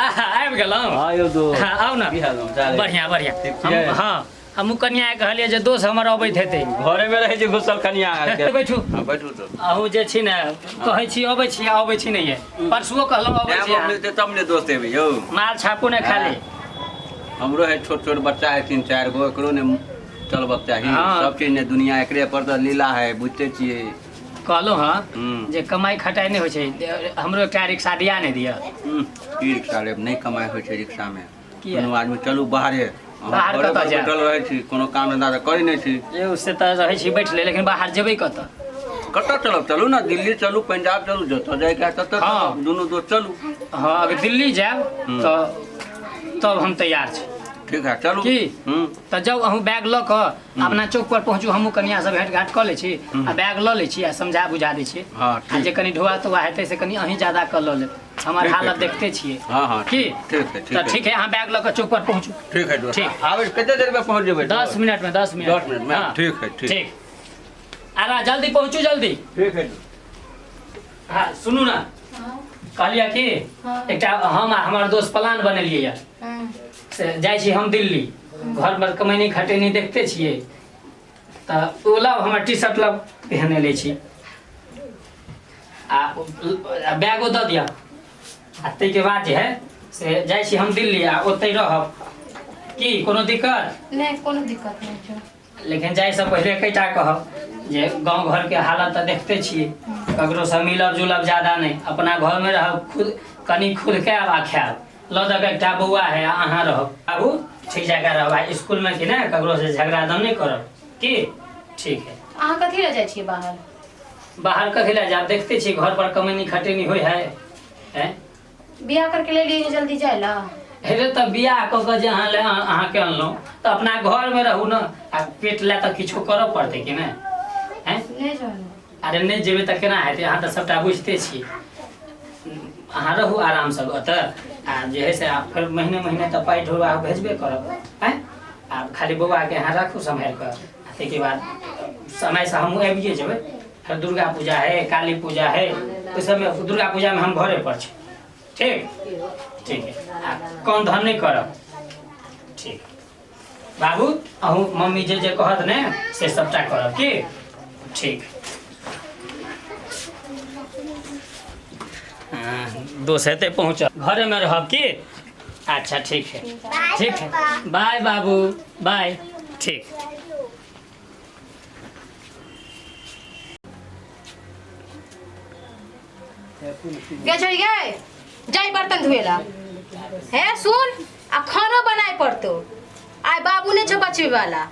आबि गेलहुँ। हाँ यौ दोस्त। हाँ, आउ ने। की हाल समाचार है? बढ़िया बढ़िया। ठीक हम छियै? हाँ, हमहूँ कनिया के कहलियै जे दोस्त हमर अबैत हेतै। घरे में रहै छै घुसल कनिया अहाँके। बैठू। हाँ, बैठू तो। अहूँ जे छी ने कहै छी अबै छी, अबै छी नहि। परसुओ कहलहुँ अबै टाइम छी अहाँ। मिलतै तब ने दोस्त एबै यौ। माल छापू ने खाली। हमरो है छोट छोट बच्चा है 3-4 गो, एकरो ने चलबक चाही। हाँ। सब चीज ने दुनिया एकरे पर तऽ लीला है, बुझते छियै। कहलहुँ हँ जे कमाइ खटाइ नहि होइ छै, हमरो एकटा रिक्शा दिया नहि दिअ। की रिक्शा लेब, नहि कमाइ होइ छै रिक्शा में। किया? कोनो आदमी चलू बाहरे। अहाँ बाहर घरे कतऽ पर जायब? बैठल रहै छी, कोनो काम धंधा तऽ करै नहि छी। यौ से तऽ रहै छी बैठले, लेकिन बाहर जेबै कतऽ? कतऽ चलब? चलू ने दिल्ली चलू, पंजाब चलू, जतऽ जाइके है ततऽ हाँ। चलब, दुनू दोस्त चलू। हँ, अगर दिल्ली जायब तऽ तब हम तैयार छी। ठीक है चलू। की? तऽ जाउ अहूँ बैग लऽ कऽ अपना चौक पर पहुँचू, हमहूँ कनिया से भेंट घाट कऽ लै छी आ बैग लऽ लै छी आ समझा बुझा दै छी। हाँ, आ ठीक। जे कनि ढोआ तोआ हेतै से कनि अहीं ज्यादा कऽ लऽ लेब, हमर ठीक है, हालत ठीक। देखते छियै। हाँ हाँ की? ठीक है। ठीक तऽ ठीक है, अहाँ बैग लऽ कऽ चौक पर पहुँचू। ठीक है दोस्त। ठीक। आबै कते देर में पहुँच जेबै? 10 मिनट में, 10 मिनट। 10 मिनट में? हाँ। ठीक है, ठीक। ठीक, आरा जल्दी पहुँचू, जल्दी। ठीक है। हाँ सुनू ना, कहलियै कि एकटा हम आ हमर दोस्त प्लान बनेलियै यऽ, से जाइ छी हम दिल्ली। घर पर कमैनी खटैनी देखते छियै, तऽ ओ लाउ हमर टी शर्ट लाउ, पहने लै छी आ बैगो दऽ दिअ। आ ताहिके बाद जे है से जाइ छी हम दिल्ली आ ओतहि रहब। की कोनो दिक्कत? नहि, कोनो दिक्कत नहि छै। लेकिन जाइसँ पहिले एकेटा कहब जे गाँव घरके हालत तऽ देखते छियै, ककरोसँ मिलब जुलब ज्यादा नहि, अपना घरमे रहब, खुद कनि खुद खायब आ खायब। लऽ दऽ कऽ एकटा बौआ है आ अहाँ रहब, बाबू ठीक जगह रहब आ स्कूलमे कि ने ककरोसँ झगड़ा दम नहि करब। की ठीक है? अहाँ कथी लए जाइ छियै बाहर? बाहर कथी लए जायब, देखते छियै घर पर कमैनी खटैनी होइ है, हैं? बियाह करके ले लिए जल्दी जाय ला? हे तऽ बियाह कऽ कऽ जे अहाँ ले अहाँके अनलहुँ तऽ अपना घरमे रहू ने, आ पेट लए तऽ किछो करऽ पड़तै कि नहि? हैं? नहि जानु। अरे नहि जेबै तऽ केना हेतै, अहाँ तऽ सबटा बुझिते छी। अहाँ रहू आरामसँ ओतऽ आ जे है से फेर महीने महीने तऽ पाइ ढोआ भेजबे करब। आँय, आ खाली बौआके अहाँ राखू सम्हारि कऽ, आ ताहिके बाद समयसँ हमहूँ आबिए जेबै। फेर दुर्गा पूजा है, काली पूजा है, ओहि सबमे दुर्गा पूजामे हम घरे पर छी। ठीक ठीक है, आ कम धन नहि करब। ठीक बाबू, अहूँ मम्मी जे जे कहत ने से सबटा करब। की ठीक? हाँ, दोस्त हेतै पहुँचल, घरेमे रहब की? अच्छा ठीक है, ठीक है, बाय बाबू, बाय। ठीक। गे छोड़ी गे, जाई बर्तन धोएला। हे सुन, आ खानो बनाए पड़तो, आइ बाबू ने छो बचबे वाला।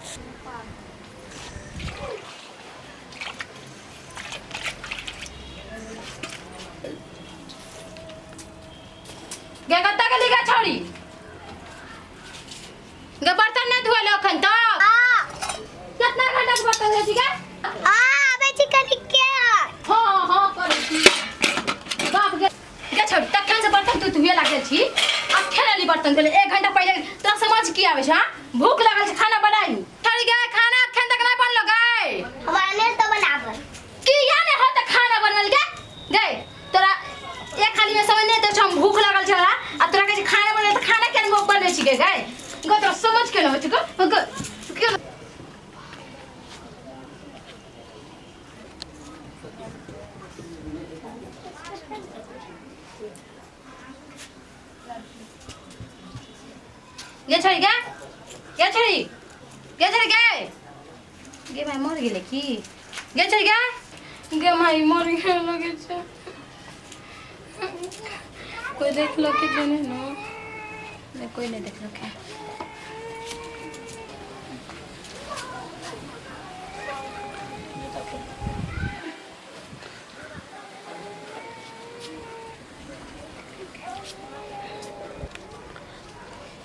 गे कत्ता गेली गे छोड़ी गे? बर्तन नहीं धोएले अखन तक? कितना घंटा के बर्तन धोए छी गे? आ आबै छी कनि के। हाँ हाँ करै छी बाप गे। गे छोड़ी, तखन से बर्तन तू धोए लागल छी, अखन अली बर्तन धोले 1 घंटा पहिले, तोरा समझ की आबै छै? हाँ, भूख लागल छै, खाना बनाई। छोड़ी गे, खाना अखन तक नहीं बनलो गे? हमरा नहि तो बनाबल। की या नहीं हो त खाना बनल गे? गे तोरा एक खाली में समझ नहीं तो हम भूख लागल छै हमरा, आ तोरा कहै छै खाना बनल त खाना केना बनबै छी गे? गे गो तोरा समझ के न होइ छै गो गो के। गे छोड़ी गे, गे छोड़ी गे, छोड़ी गे, गे भाई मर गेलै की? गे छोड़ी गे, गे भाई मर गेल लगे छै, कोई देखलो के जाने न? नहीं, कोई नहीं देखलो के।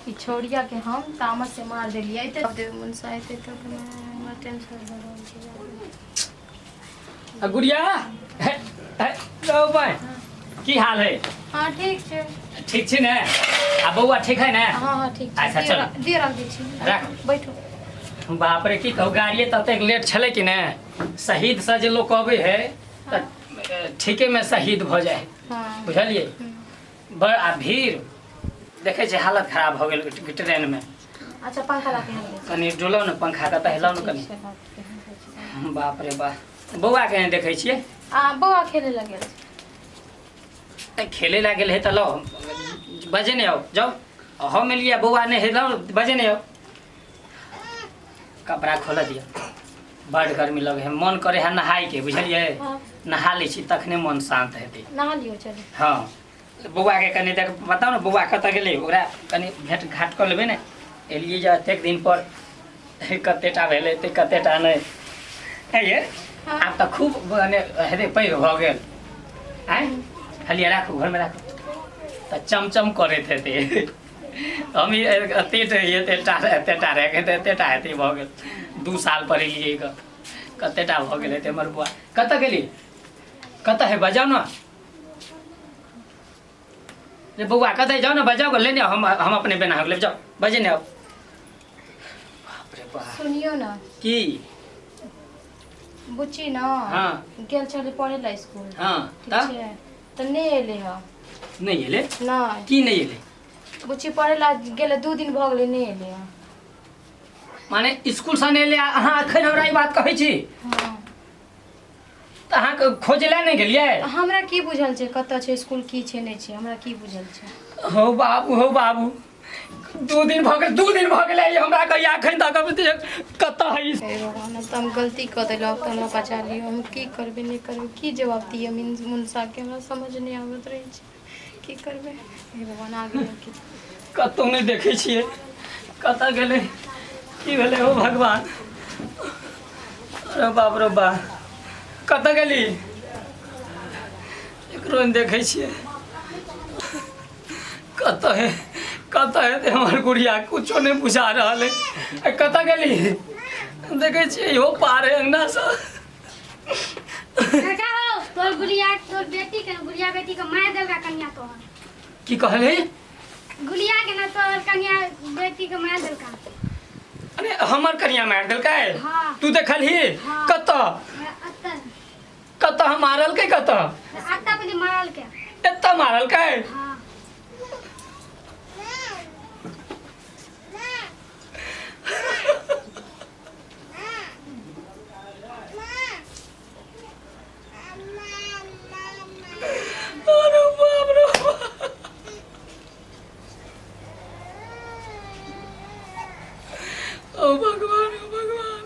ई छौड़िया के हम तामस से मार देलियै तऽ देव मुनसा एतै तऽ हमरा टेंशन भऽ रहल छै। आ गुड़िया, हे, हे, रौ भाई, की हाल है? हाँ ठीक छै। ठीक छी ने? आ बौआ ठीक है ने? हाँ हाँ ठीक छै। अच्छा, दिअ चलू। दिअ रख दै छी। राख। बैठू। बाप रे, की कहू, गाड़िए ततेक लेट छलै कि ने, शहीद से जे लोग अबै है तऽ ठीके में शहीद भऽ जाइ है। हाँ। बुझलियै, बड़ आ भीड़ देखै छै हालत खराब भऽ गेल ट्रेनमे। अच्छा पंखा ला के हम कनि डोलाउ ने पंखा के, तऽ हिलाउ ने कनि। बाप रे बाप, बौआ के नहि देखै छियै? आ बौआ खेले लग गेल। खेले ला गेल है तऽ लाउ बजे नहि आउ, जाउ हम एलियै बौआ नहि है, लाउ बजे नहि आउ। कपड़ा खोल दिअ, बड गर्मी लगे है, मन करे है नहाय के, बुझलियै? नहा लै छी तखने मन शांत हेतै। नहा लियौ चलू। हाँ बौआ के कनि देख बताउ ने बौआ कतऽ गेलै, ओकरा कनि भेंट घाट कऽ लेबै ने। एलियै जे एतेक दिन पर, कतेटा भेलै ते कतेटा नहि। हे आब तऽ खूब मने हेतै पैघ भऽ गेल। आँय हलिया राखू घरमे राखू, तऽ चमचम करैत हेतै। हम एतेक एतेटा एतेटा रहि गेल, एतेटा हेतै भऽ गेल। 2 साल पर एलियै गऽ, कतेटा भऽ गेल हेतै हमर बौआ। कतऽ गेली, कतऽ है बजाउ ने रे बौआ, कतऽ जाउ ने बजाउ गऽ, लेने हम अपने बेना हो जाउ, बजे ने आउ। बाप रे बाप। सुनियो ना की बुच्ची ना हाँ गेल छलै पढ़े ला स्कूल। हाँ ठीक छै तऽ नहि एलै हँ। नहि एलै? नहि। की नहि एलै? बुच्ची पढ़े ला गेलै 2 दिन भऽ गेलै नहि एलै हँ। माने स्कूल से नहि एलै? अहाँ एखन हमरा ई बात कहै छी? हाँ। तऽ अहाँके खोजै लए नहि गेलियै? हमरा की बुझल छै कतऽ छै स्कूल, की छै नहि छै, हमरा की बुझल छै। हो बाबू, हो बाबू, 2 दिन भऽ गेल, 2 दिन भऽ गेलै हमरा कहिया एखन तक कतऽ है। हे भगवान, अब तऽ हम गलती कऽ देलहुँ, अब तऽ हमरा बचा लियौ। हम की करबै नहि करबै, की जवाब दिअ मुनसाके, हमरा समझ नहि आबैत रहै छै की करबै। हे भगवान आ गेलै की कतहु नहि देखै छियै, कतऽ गेलै, की भेलै। हो भगवान, अरे बाप रे बा, कतऽ गेली? एकरो नहि देखै छियै, कतऽ है, कतऽ हेतै हमर गुड़िया, कुछो नहि बुझा रहल है। कतऽ गेली? देखै छियै इहो पार है अङ्गनासँ। काका हो, तोर गुड़िया, तोर बेटी के गुड़िया बेटी के मार देलका कन्या तोहर। की कहले? गुड़िया के ना तोहर कन्या बेटी के मार देलका। अरे हमर कन्या मार देलकै? हाँ। तू देखलही? हाँ। कतऽ? अत्ता। कतऽ हम मारलकै? कतऽ? अत्ता पहिले मारलकै। एतऽ मारलकै? हाँ। अरे बाप रे बाप। ओ भगवान, ओ भगवान,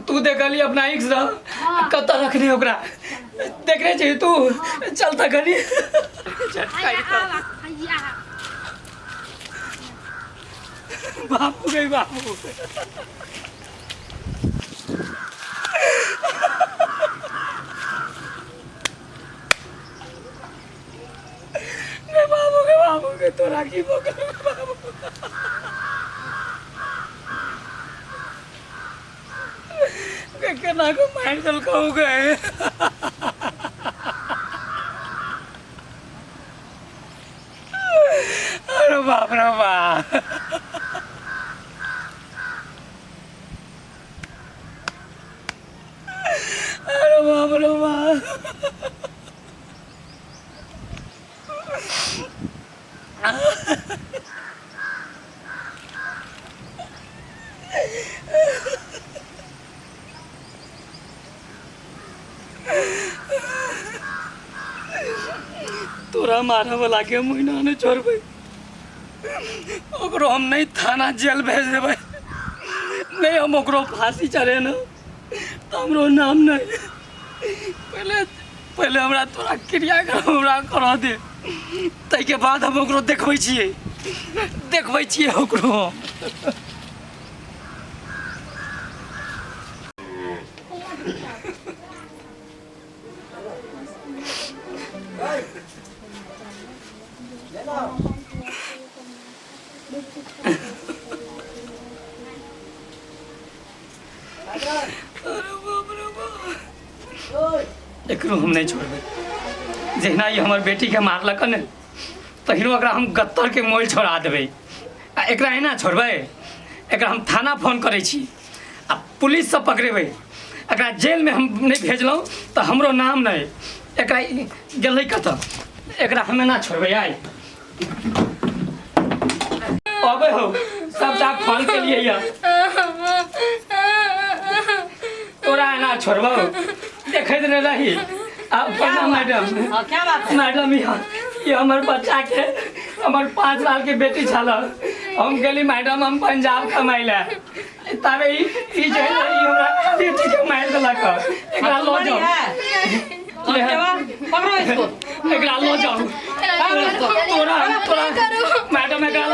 तू देखली अपना आँखि से? हाँ। कतऽ रखने ओकरा देखने छी तू? चल तऽ कनी। बापू गई बापू। बाबू के बाबू के तोरा की भऽ गेलौ बाबू? केना के मारि देलकौ गे? अरे बाप रे बाप। अरे बाप रे बाप। तोरा मारे वाला के महीना नहीं छोड़बै, ओकरो हम नहीं थाना जेल भेज देबै, नहीं हम ओकरो फांसी चढ़े न तो हमरो नाम नहीं। पहले पहले हमरा तोरा क्रियाक्रम हमरा करा दे, ताहिके बाद हम ओकरो देखबै छियै, देखबै छियै ओकरो। अरे बाप रे बाप, एकरो हम नहीं छोड़बै। जहिना ई हमर बेटी के मारलक ने तहिनो ओकरा हम गत्तर के मोल छोड़ा देबै। आ एकरा एना छोड़बै? एकरा हम थाना फोन करै छी आ पुलिस सब पकड़ेबै। एकरा जेलमे हम नहीं भेजलहुँ तऽ हमरो नाम नहीं। एकरा गेलै कतऽ? एकरा हमे ना छोड़बै आइ। अबे हो सबटा फोन के लिए या तोरा एना छोड़बौ, देखैत नहि रही। आ प्रणाम मैडम। हाँ, क्या बात है? मैडम ये हमर बच्चा के, हमर 5 साल के बेटी छल, हम गेली मैडम हम पंजाब कमाइ ले, तबे ई जे है ना, ई हमरा बेटी के मारि देलक। एकरा लऽ जाउ। पकड़ो इसको। एकरा लऽ जाउ। तोरा तोरा मैडम एकरा